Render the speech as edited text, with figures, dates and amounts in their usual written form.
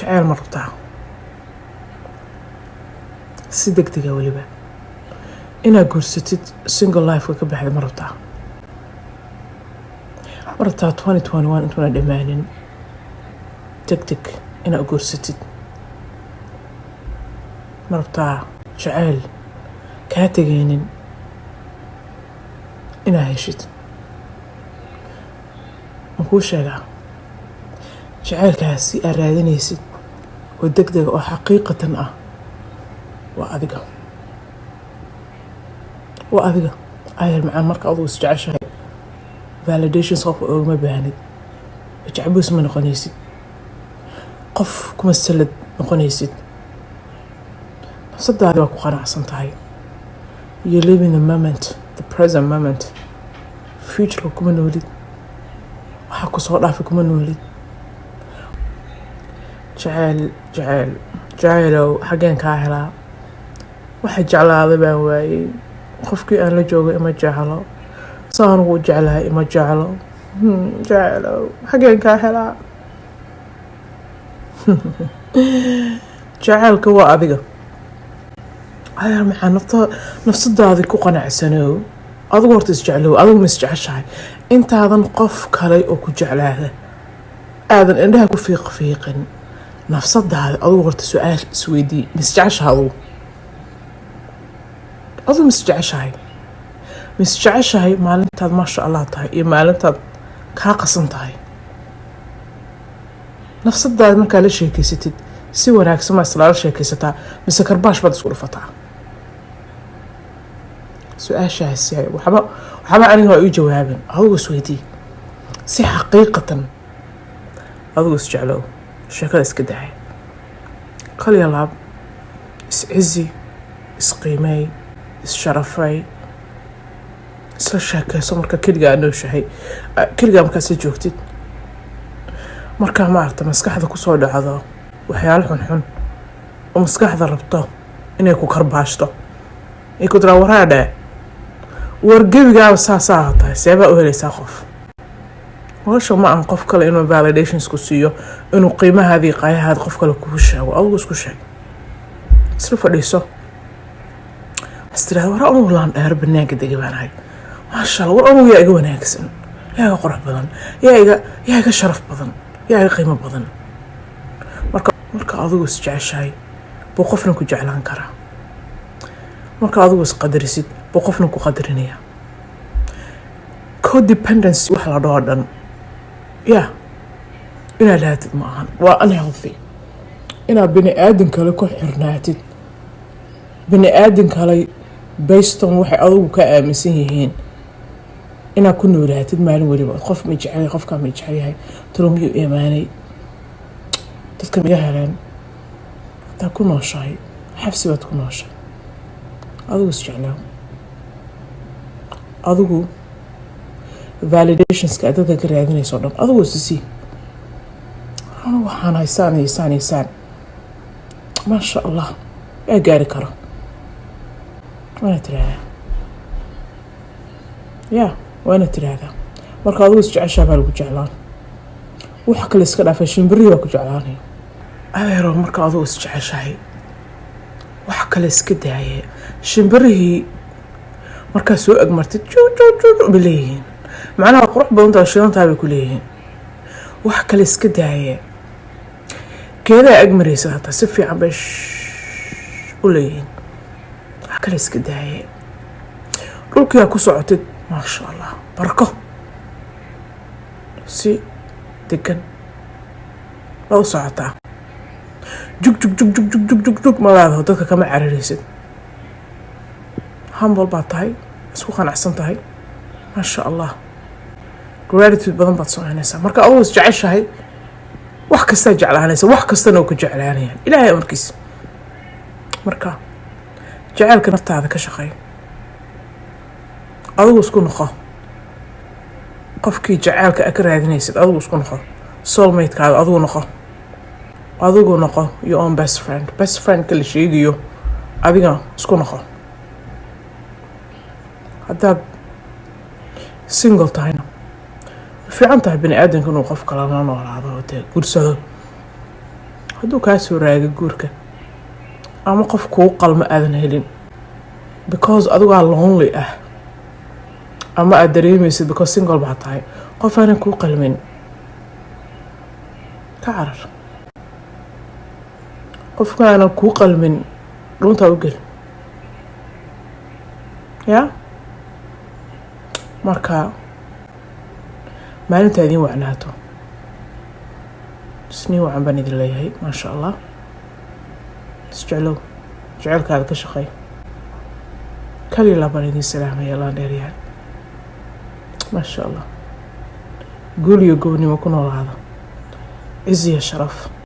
Jaceyl ma rabtaa si deg dega weliba inaad guursatid, single lifeka ka baxda ma rabtaa? Ma rabtaa 2021 intuuna dhammaanin deg deg inaad guursatid? Ma rabtaa jaceyl kaa tegaynin inaad heshid? Ma kuu sheegaa jaceylkaasi aad raadinaysid oo deg dega oo xaqiiqatan ah? Waa adiga, waa adiga, ayar macaan. Marka adugu isjeceshahay, validations qofka oogama baahnid. Jacbuus ma noqonaysid, qof kuma salad noqonaysid. Nafsadaadi waa ku qanacsan tahay. You live in the moment, the present moment. Futureka kuma noolid, waxaa kusoo dhaafay kuma noolid. Jaceyl, jaceyl, jaceylow, xaggeen kaa helaa? Waxa jeclaaday baan waayey. Qofkii aan la joogo ima jeclo, saan ugu jeclahay ima jeclo. Jaceylow, xaggeen kaa helaa? Jaceylka waa adiga, adeer maxaa. Nafta, nafsadaadi ku qanacsanow. Adigu horta isjeclow. Adigu ma isjeceshahay? Intaadan qof kale oo ku jeclaada aadan indhaha ku fiiq fiiqin, nafsadaada adigu horta su-aal isweydii: ma isjeceshahay adigu? Adigu ma isjeceshahay? Ma isjeceshahay maalintaad maasha Allah tahay iyo maalintaad kaa qasan tahay? Nafsadaada markaa la sheekeysatid, si wanaagsan maa islaala sheekaysataa mise karbaash baad isku dhufataa? Su-aashaasi waxba, waxba aniga waa ii jawaabin. Adigu isweydii si xaqiiqatan. Adigu isjeclow, sheekada iska dahay. Kaliya laab, iscizi, isqiimeey, issharafay, isla sheekeyso. Marka keligaa nooshahay, keligaa markaa isla joogtid, markaa maarata maskaxda kusoo dhacdo waxyaalo xunxun oo maskaxda rabto inay ku karbaashto, ay ku tiraa: "Waraadhe, war gebigaaba saasaa tahay, seebaa u helaysaa qof?" Nolosha ma ahan qof kale inuu validations ku siiyo, inuu qiimahaadii, qaayahaadi qof kale kuu sheego. Adigu isku sheeg, isla fadhiiso, is tirahda: "War, anugu laan dheer banaanka dega baan ahay, maasha Allah. War, anugu yaa iga wanaagsan? Yaa iga qurux badan? Yaa iga sharaf badan? Yaa iga qiimo badan?" Marka adigu isjeceshahay buu qofna ku jeclaan karaa. Marka adigu isqadarisid buu qofna ku qadarinaya. Codependency wax la dhaho dhan ya inaad lahatid ma ahan, waa unhealthy inaad bini aadan kale ku xirnaatid, bini aadan kale based on waxay adigu ka aaminsan yihiin inaad ku noolaatid maalin weliba. Qof ma jecel, qofkaa ma jecel yahay, talo miyuu imaanay, dadka miga heleen? Haddaa ku nooshahay, xabsi baad ku nooshahay. Adigu isjeclaaw. Adigu validationska aad dadka ka raadinayso o dhan, adigu isisii: "Anigu waxaan haysaan haysaan haysaan, maasha Allah, yaa gaari karo?" Waana tiraahdaa ya, waana tiraahdaa. Marka adigu isjeceshaa baa lagu jeclaan. Wax kale iska dhaafay, shimbirihii baa ku jeclaanaya, adeero. Marka adigu isjeceshahay, wax kale iska daaye, shimbirihii markaa soo agmartid, juu juu juu juu bay leeyihiin. Macnaha qurux badantaa, shidantaa bay ku leeyihiin. Wax kale iska daaye, geedaa agmaraysa hataa si fiican bay u leeyihiin. Wax kale iska daaye, dhulkiyaa ku socotid, maasha Allah, barko, si degan baad u socotaa. Jug jug jug jug jug jug jug jug ma leedaho, dadka kama cararaysid. Humble baad tahay, isku qanacsan tahay, maasha Allah, gratitude badan baad sameynaysaa. Marka adigu is jeceshahay, wax kastaa jeclaanaysa, wax kastana oo ku jeclaanayaan, Ilaahay amarkiisa. Marka jaceylka naftaada ka shaqeey. Adigu isku noqo qofkii jaceylka a ka raadinaysid. Adigu isku noqo soulmatekaaga. Adigu noqo, adigu noqo your own best friend. Best friendka la sheegayo, adiga isku noqo. Haddaad single tahayna, way fiican tahay bini aadamka inuu qof kale la noolaado oo dee guursado. Hadduu kaa soo raaga guurka ama qof kuu qalmo aadan helin because adigaa lonely ah ama aada dareemaysid because single baa tahay, qof aanan kuu qalmin ka carar. Qofka aanan kuu qalmin dhuuntaa u gel ya. Marka maalintaa idiin wacnaato, isniin wacan baan idin leeyahay. Maasha Allah, isjeclow, jeceylkaada ka shaqeey. Kaliya baan idin salaamaya, laan dheeryaal. Maasha Allah, guul iyo gobonimo ku noolaada, ciz iyo sharaf.